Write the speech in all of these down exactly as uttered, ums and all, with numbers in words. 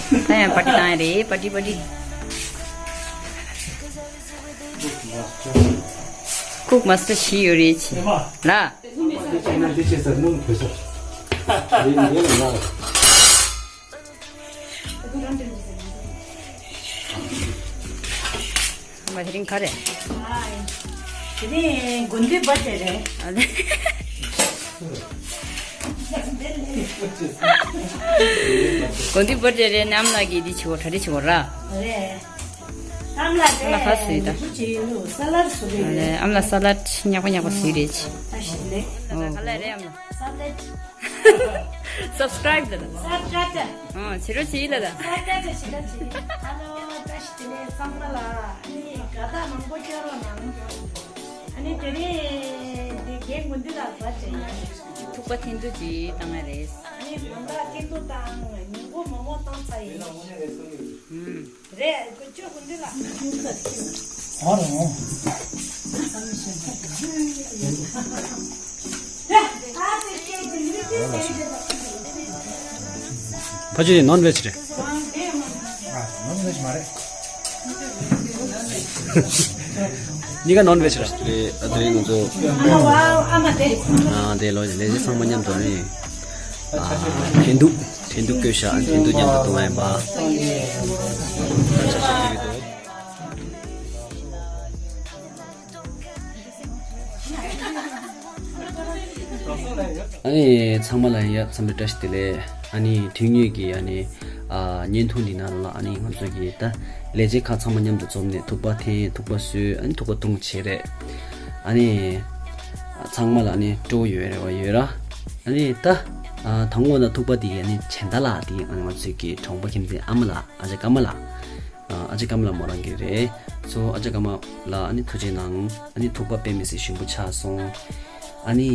ད་ཡང་པར་ཊི་བཏང་ཡ་རེད། པར་ཊི་པར་ཊི། ཀུག་མ་སི་ཊར་ཞིག་ཡོད་རེད་ཅེས་ལ། མ་དེ་རིང་ག་རེ། དེ་རིང་དགུན་དུས་བར་ཐེ་རེད། ཨ་ལེ། དགུན་དུས་བར་ཐེ་རེད། ཨ་མ་ལགས་ཀྱིས་འདི་བྱེད་དགོས། གྲ་སྒྲིག་བྱེད་དགོས་ར། རེད། ཨ་མ་ལགས་ཚེ་ལ་ཁ་ལག་ཟ་ཡ་རེད། ཨ་མ་ལགས་ས་ལད་ཉག་པ་ཉག་པ་ཟ་ཡ་རེད་ཅེས། ཨ་ཤི་ལེ། ཨོ། ཁ་ལག་རེད། ཨ་མ་ལགས། ས་བི་སི་ཀི་རེབ་ལ་ད། ས་བི་སི་ཀི་རེབ། ཨ། བྱེད་རོགས་བྱེད་ལ་ད། ས་བི་སི་ཀི་རེབ་བྱེད་རོགས་བྱེད། ཧ་ལོ། བཀྲ་ཤིས་བདེ་ལེགས་ཚང་མ་ལ། ཨ་ནི་དགའ་རྟགས་མང་པོ་སྐྱོན་རོགས་གནང་། ཨ་ནི་དེ་རིང་འདི་རྒན་དགུན་དུས་ལ་བར་ཐེ་ཡིན། ཐུག་པ་འཐེན་ཐུག་ཅིག་བཏང་ཡ་རེད། ཨ་ནི་དགོང་དག་འཐེན་ཐུག་དང་ཉིན་གུང་མོག་མོག་བཏང་ཚར་ཡིན། ཨུམ། རེད། ཁོ་ཆོས་ཀུན་འདི་ལ། ཨ་རོ། ཕ་ཆོས་ནོན་ཝེཇ་རེད། ཨ། ནོན་ཝེཇ་མ་རེད། གཉིས་ཀ་ནོན་ཝེཇ་རེད། རེད། ཨ། དེ་རིང་ང་ཚོ། ཨ་མ་དེ། ཨ། དེ་ལོ་ལས་བྱེད་ཚང་མ་མཉམ་དུ་རེད། ཨ། འཐེན་ཐུག་འཐེན་ཐུག་བསྐོལ་ཤག་འཐེན་ཐུག་མཉམ་དུ་བཏུང་བ་ཡིན་པ། ཨ་ནི་ཚང་མ་ལ་ཡ་འཚམས་འདྲི་བཀྲ་ཤིས་བདེ་ལེགས། ཨ་ནི་དེ་སྔོན་གྱི་ཨ་ནི་ཨ་བརྙན་ཐུང་འདི་ནང་ལ་ཨ་ནི་ང་ཚོ་གི་ད་ལས་བྱེད་ཁག་ཚང་མ་མཉམ་དུ་འཛོམས་ནས་ཐུག་པ་འཐེན། ཐུག་པ་བཟོས། ཨ་ནི་ཐུག་པ་བཏུང་བྱས་རེད། ཨ་ནི་ཚང་མ་ལ་ཨ་ནི་སྤྲོ་བོ་ཡོད་རེད་བ། ཡོད་ར། ཨ་ནི་ད་ཨ་དང་པོ་ན་ཐུག་པ་འདི་གི་ཨ་ནི་བྱེད་ད་ལ་འདི་ཨ་ནི་ང་ཚོའི་གི་གྲོང་པ་ཁྱིམ་མཚེས་ཨ་མ་ལགས། ཨ་ཅག་ཀརྨ་ལགས། ཨ་ཅག་ཀརྨ་ལགས་མོ་རང་གི་རེད། སོ་ཨ་ཅག་ཀརྨ་ལགས་ཨ་ནི་ཐུགས་རྗེ་གནང་། ཨ་ནི་ཐུག་པ་དཔེ་མི་སྲིད་ཞིམ་པོ་ཆགས་སོང་། ཨ་ནི་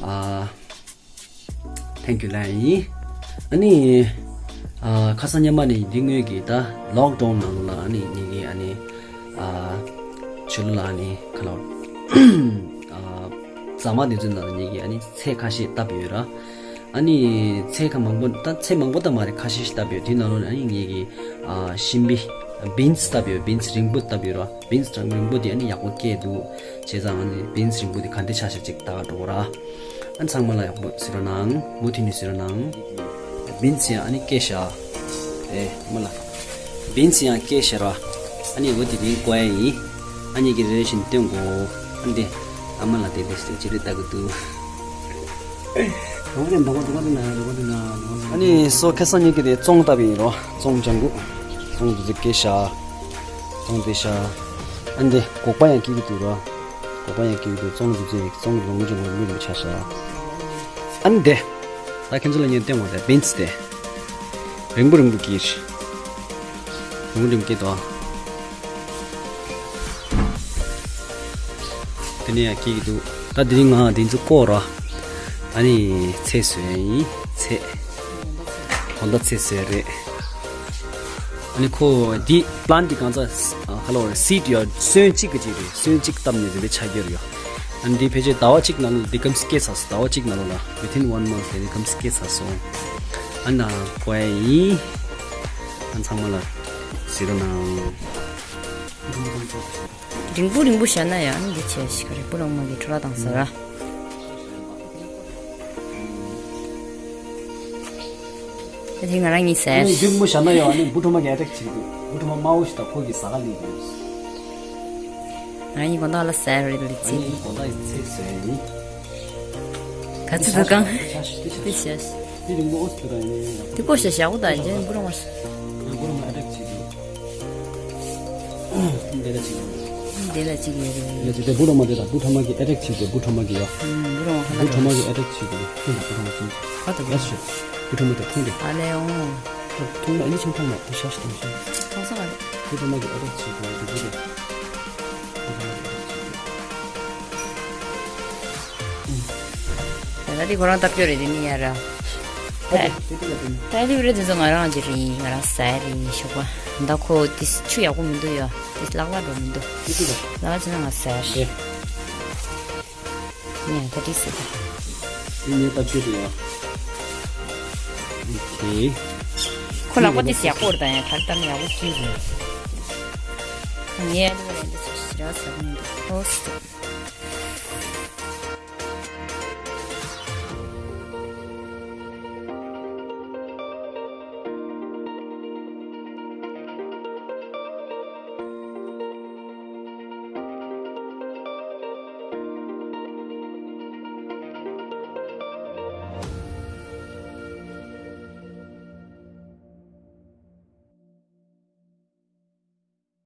ཨ། ཐེང་ཀིའུ་ལབ་ཡིན། ཨ་ནི་ཨ་ཁ་སང་སྔོན་མ་ནས་འདི་སྔོན་གྱི་ད་ལོག་ཌའུན་ནང་ལ་ཨ་ནི་ངེད་ཀྱི་ཨ་ནི་ཨ་ཆུ་ལོ་ལ་ཨ་ནི་ཁ་ལོ་ཨ་རྫ་མ་འདི་ཚོའི་ནང་ལ་ངེད་ཀྱི་ཨ་ནི་ཚལ་ཁ་ཤས་བཏབ་ཡོད་ར། ཨ་ནི་ཚལ་ཁ་མང་པོ་ད་ཚལ་མང་པོ་ད་མ་རེད། ཁ་ཤས་ཤིག་བཏབ་ཡོད། དེའི་ནང་ལོགས་ནས་ཨ་ནི་ངེད་ཀྱི་ཨ་ཤིང་བི་བིན་སི་བཏབ་ཡོད། བིན་སི་རིང་པོ་བཏབ་ཡོད་ར། བིན་སི་རིང་པོ་དེ་ཨ་ནི་ཡག་པོ་སྐྱེས་འདུག་བྱས་ཙང་ཨ་ནི་བིན་སི་རིང་པོ་དེ་ག་འདྲ་ཆགས་ཤག་ཅིག་ལྟ་ག་འགྲོ་ར། ཨ་ནི་ཚང་མ་ལ་ཡག་པོ་གཟིགས་རོགས་གནང་། མུ་མཐུད་ནས་གཟིགས་རོགས་གནང་། བིན་སི་ཡང་ཨ་ནི་སྐྱེས་ཤག་ཨེ་མོ་ལ། བིན་སི་ཡང་སྐྱེས་ཤག་ར། ཨ་ནི་འོ་དེ་རིང་བཀོག་ཡ་ཡིན། ཨ་ནི་གི་རེ་རེ་བཞིན་སྟོན་དགོས། ཨ་ནི་དེ་ཨ་མ་ལ་དེ་དེ་ཅི་རེད་ལྟ་གི་འདུག་ཨ་ནི་སོ་ཁ་སང་ཉིན་གྱི་དེ་བཙོང་བཏབ་ཡིན་རོ། བཙོང་ལྗང་གུ། བཙོང་དེ་ཚོ་སྐྱེས་ཤག་བཙོང་དེ་ཤག་ཨ་ནི་དེ་སྒོག་པ་ཡང་སྐྱེ་གི་འདུག་རོ། སྒོག་པ་ཡང་སྐྱེ་གི་འདུག་བཙོང་དེ་ཚོ་བཙོང་ལོང་ལྗང་གུ་ལུས་ཆགས་ཤག་ཨ་ནི་དེ། ད་ཁྱེད་ཚོ་ལ་ངས་སྟོན་དགོས་དེ་བིན་སི་དེ། རིང་པོ་རིང་པོ་སྐྱེས། རིང་པོ་རིང་པོ་སྐྱེས་དོ། དེ་ནས་ཡང་སྐྱེ་གི་འདུག་ད་དེ་རིང་ང་དེ་ཚོ་བཀོག་ར། ཨ་ནི་ཚལ་བཟོས་ཡིན། ཚལ། དགོང་དག་ཚལ་བཟོས་རེད། ཨ་ནི་ཁོ་འདི་པི་ལན་ཊི་འདི་གང་ཚ་ཁ་ལོ་རེད། སིཌ་ཡོད། སོན་གཅིག་གི་ཅིག་རེད། སོན་གཅིག་བཏབ་ནས་རེད་པས་ཆ་རྒྱུ་རེད་ཡོད། ཨ་ནི་འདི་ཕལ་ཆེར་ཟླ་བ་གཅིག་ནང་ལ་འདི་གམ་སྐྱེས་ཚར་སོང་། ཟླ་བ་གཅིག་ནང་ལ་within one month དེ་འདི་གམ་སྐྱེས་ཚར་སོང་། ཨ་ན་བཀོག་ཡ་ཡིན། ཨ་ཚང་མ་ལ་གཟིགས་རོགས་གནང་། རིང་པོ་རིང་པོ་བཞག་ན་ཡང་འདི་བྱས་ཤིག་རིང་པོ་རང་མ་གི་ཁྲོ་ར་དང་ཟ་ར། དེ་ང་རང་གཉིས་ཟེར། ཨ་ནི་རྒྱུན་མོ་བཞག་ན་ཡང་ཨ་ནི་བུ་ཕྲུག་མ་གི་ཨེ་ཊེག་བྱེད་ཀྱི་འདུག་བུ་ཕྲུག་མ་དམར་པོ་ཞིག་དང་ཁོ་གི་ཟ་ཁ་ལེན་གྱི་འདུག་ང་གཉིས་དགོང་དག་ལ་ཟེར་རེད་ལི་ཨ་ཚེ་ནི་འདི། དགོང་དག་གི་ཚེ་ཟེར་ཡིན། ག་ཚོད་དུ་གང་ཆ་ཤ་ཤ་ཤ་དེ་བྱས། དེ་རིང་པོ་ཨོ་སི་ཏི་ར་ཡིན། དེ་ཀོ་ཤ་ཤ་འོ་ད་ཡིན་ཅན་བུ་རང་བ་ཤ། ང་བུ་རང་ཨ་ཊེག་བྱེད་དུ། འདི་ལ་ཅིག་འདི་ལ་ཅིག་ཡོད་རེད། ཡ་ཅིག་དེ་བུ་རང་མ་དེ་དང་བུ་ཐ་མ་གི་ཨ་ཊེག་བྱེད་དུ། བུ་ཐ་མ་གི་ཡ། བུ་རང་བ་ཧ་ལ་བུ་ཐ་མ་གི་ཨ་ཊེག་བྱེད་དུ། ཁོང་དང་བུ་ཐ་མ་ཐུང་། ཧ་ད་ཡ་ཤ། བུ་ཐ་མ་དེ་ཐུང་དེ། ཨ་ལེ་འོང་། ཐུང་ན་ཨ་ནི་ཆང་ཐང་མ་བུ་ཤ་ཤ་ཐང་ཤ། ཐང་ས་ག་རེད། བུ་ཐ་མ་གི་ཨ་ཊེག་བྱེད་དུ་དེ་བུ་དེ། ད་ལྟ་འདི་ཁོ་རང་ལྟ་སྐྱོ་རེད་དེ་ནི་ཡ་ར། ད་ད་ལྟ་རེད་དེ་ཚོ་ང་རང་གི་རེད། ང་རང་ཟ་ཡ་རེད། ཞོགས་པ་ད་ཁོ་དེ་ཆུ་ཡག་པོ་མི་འདུག་ཡ། དེ་ལག་ལག་འགྲོ་མི་འདུག་ལག་ལག་བྱས་ན་ང་ཟ་ཡ་རེད། ཡ་ད་དེ་ཟེར་ད། དེ་ནི་ལྟ་སྐྱོ་རེད་ཡ། ཨོ་ཁེ། ཁོ་ལག་པ་དེ་ཡག་པོ་རེད་ད། ཡང་ཐར་ཐར་ཡག་པོ་སྐྱིད་རེད། ངས་ཨ་ནི་རེད་འདི་ཚོ་ཞེ་དྲག་ཟ་གི་མི་འདུག་ཨོ་སི།